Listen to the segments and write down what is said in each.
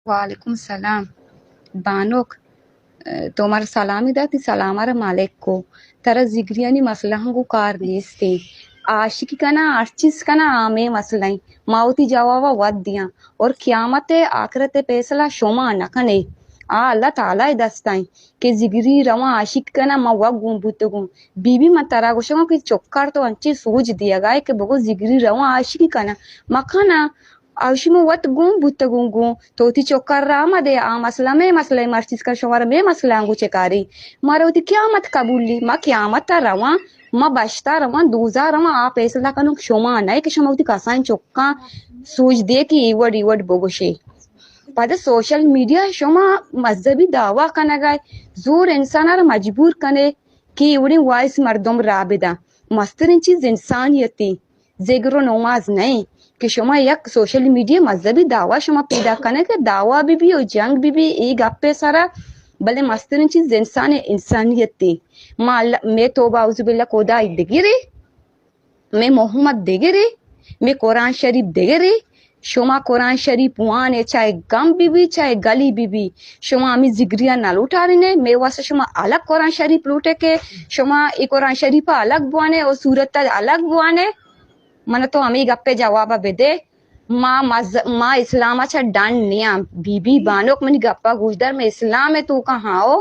وعلیکم السلام۔ بانک، اه، تو مارا سلامی داتی، سلام ءَ را مالک کو۔ ترا زگریانی مسئلہ ہم گوں کار نیستی۔ عاشقی کنا، ہر چیز کنا، آ مئے مسئلہ ایں۔ ما وتی جوابا وت دیاں۔ اور قیامت ءِ آخرت ءِ فیصلہ شما نہ کنے۔ آ اللہ تعالی ءِ دستا ایں کہ زگری رواں عاشقی کنا، ما وت گون بوتگوں۔ بی بی من ترا گوشگاں کہ چکار تو انچیں سوج دیگا ئے کہ بگو زگری رواں عاشقی کنا۔ مکنا، اوشی من وت گون بوتگوں گون۔ تو وتی چکار را مدے، آ مسئلہ مئے مسئلہ ایں، مرچیز کن شمارا مئے مسئلہ آں گوں چکاری۔ مارا وتی قیامت قبولی، ما قیامت ءَ رواں، ما بشتا رواں، دوزا رواں، آ فیصلہ کنوک شما نہ ئے کہ شما وتی کسان چکاں سوج دے کہ ای وڑ ای وڑ بگوشے۔ پدا سوشل میڈیا شما مذہبی دعویٰ کنگا ئے، زور انسانا را مجبور کنے کہ ای وڑیں وائس مردم را بداں۔ مستریں چیز انسانیتی، ذکر و نماز نہ ایں کہ شما یک سوشل میڈیا مذہبی دعویٰ شما پیدا کنگ، دعویٰ بی بی و جنگ بی بی ای گپے سرا، بلے مستریں چیز انسان انسانیتی۔ ما اللہ، مئے توبہ اعوذ باللہ خدای دگرے، مئے محمد دگرے، مئے قرآن شریف دگرے۔ شما قرآن شریف وانے، چاہے گم بی بی، چاہے گلی بی بی، شما ہمے زگریا نہ لوٹارینے۔ مئے واسطہ شما الگ قرآن شریف لوٹے کہ شما ای قرآن شریف الگ بوانے اور سورت الگ بوانے۔ من تو ہمے گپے جواب بدے۔ ما مز-، ما اسلام چا ڈن نیاں۔ بی بی بانک منی گپا گوش دار، مئے اسلام توکا ہاں او۔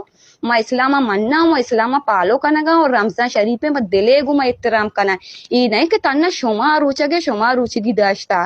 ما اسلام ءَ مناں، ما اسلام ءَ پالو کنگاں و رمضان شریف ءَ ما دلے گوں ما احترام کناں۔ اے نہ کہ تنا شما روچگ ءَ، شما روچگی داشتا،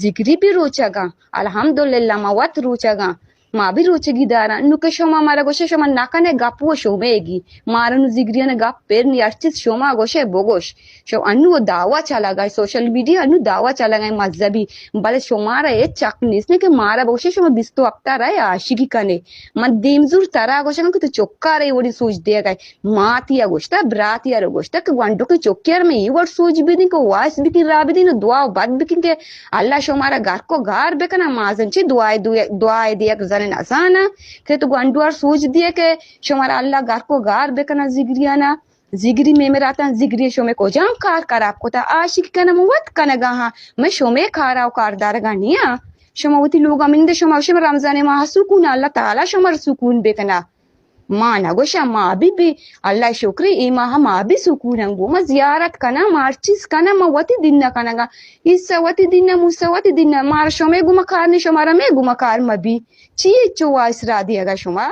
زگری بھی روچگاں، الحمدللہ ما وت روچگاں، ما بھی روچگی داراں۔ نو کہ شما مارا گوشے شما نہ کنے گپ و شومیگی، مارا نو زگریان گپ پر نی، ہر چیز شما گوشے بگوش۔ شو انو دعویٰ چلگا، سوشل میڈیا انو دعویٰ چلگا مذہبی، بلے شمارا ہچ حق نیست کہ مارا بگوشے شما بیست و ہفت ءَ رئے عاشقی کنے۔ من دیمزور ترا گوشگاں کہ تو چکارے وڑی سوج دیگا ئے۔ ماتی ءَ گوشتا، براتی ءَ گوشتا کہ گونڈو کہ چکیار میں ای وڑ سوج بدین کہ واس بکن را بدین، دعا و بد بکن کہ اللہ شمارا گرک و گار بکنا۔ مازن چی دعائے دو-، دعائے دیگ زن نزانا کہ تو گونڈو ار سوج دیے کہ شمارا اللہ گرک و گار بکنا زگریانا۔ زگری مئے مراتاں، زگری شمئے کجام کار خراب کتا؟ عاشقی کنم وت کنگا ہاں، من شمئے کارا و کاردارگا نیاں۔ شما وتی لوگا منندے، شما گوشے من رمضان ماہ سکون، اللہ تعالی شمار سکون بکنا۔ ما نگوشاں، ما بھی بی، اللہ شکری، اے ماہ ما بھی سکون انگو، ما زیارت کناں، ما ہر چیز کناں، ما وتی دین کنگا، عیسی وتی دین، موسی وتی دین، مارا شمئے گما کار نی، شمارا مئے گما کار مبی۔ چی چو وائس را دیگا شما؟